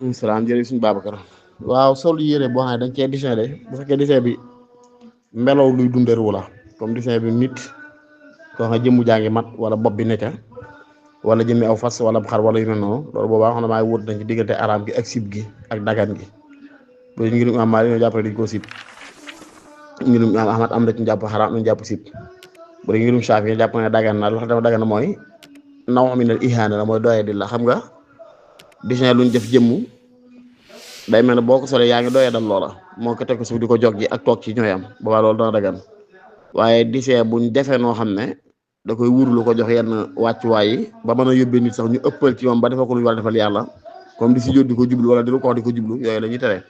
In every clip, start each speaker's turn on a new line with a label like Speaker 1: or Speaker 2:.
Speaker 1: salaam jërëjëf suñu Babacar. waaw sol yére boo xam ne dañ cee dessin de bu fekkee dessin bi melow luy dundeeru la comme dessin bi nit koo xam ne jëmmu jaa ngi mat wala bopp bi nekk wala jëmmi aw fas wala xar wala yu mel noonu loolu boobaa xam ne maay wut nañ ci diggante araam gi ak sib gi ak dagan gi bu dee ngirum Imaam Maalik ñoo jàpp ne dañ koo sib ngirum Imaam Ahmad am na ci ñu jàpp xaraam ñu jàpp sib bu dee ngirum Shaafi ñu jàpp ne dagan na lu tax dafa dagan na mooy naw xam ne ihaana la mooy doyee di la xam nga dessin luñ def jëmmu day mel ne boo ko solee yaa ngi doyee dal loola moo ko teg ko suuf di ko jog ji ak toog ci ñooy am boobaa loolu dana dagan waaye dessin buñ defee noo xam ne da koy wurlu ko jox yenn wàccuwaay yi ba mën a yóbbee nit sax ñu ëppal ci moom ba defal ko lu ñu war a defal yàlla comme di si jóot di ko jublu wala di lu ko wax di ko jublu yooyu la ñuy tere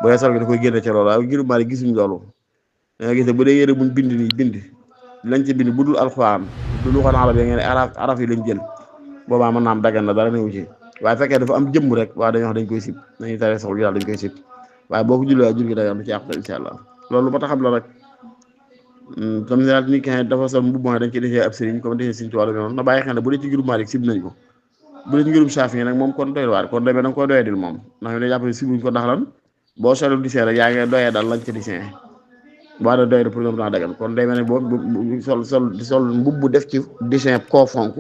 Speaker 1: bu dee sol gi da koy génne ci loolu waaye ngirum Maalik gisuñ loolu da nga gis ne bu dee yére buñ bind nii bind lañ ci bind bu dul alxuraan du lu xon arab yi ngeen araf yi lañ jël boobaa mën naa am dagan na dara newu ci waaye fekkee dafa am jëmm rek waaye dañuy wax dañ koy sib dañuy tere soxla daal dañ koy sib waaye boo ko jullee jur gi dagan du ci yàq insha allah loolu ba tax xam la rek comme daal nit ki dafa sol mbubb dañ ci defee ab sëriñ comme defee sëriñ ci wàllu noonu na bàyyi xel ne bu dee ci ngirum Maalik sib nañ ko bu dee ci ngirum Shaafi nag moom kon doy waar kon demee da nga koy doyee dil moom ndax ñu day jàpp ne sibuñ ko ndax lan boo solul dessin rek yaa ngi doyee daal lañ ca dessin boo da doyee pour ñoom daa dagan kon day mel ne boo sol mbubb def ci dessin koo fonk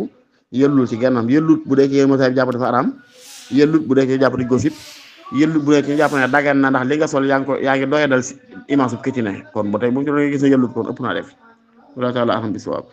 Speaker 1: yëllul ci gennam yëllut bu dee ci yéen mosa jàpp dafa araam yëllut bu dee ci jàpp dañ ko sib yëllut bu dee ci jàpp ne dagan na ndax li nga sol yaa ngi doyee dal image bu këcc ne kon ba tey bu ñu ko doon gis ne yëllut kon ëpp naa def wala taala aham bi sawaab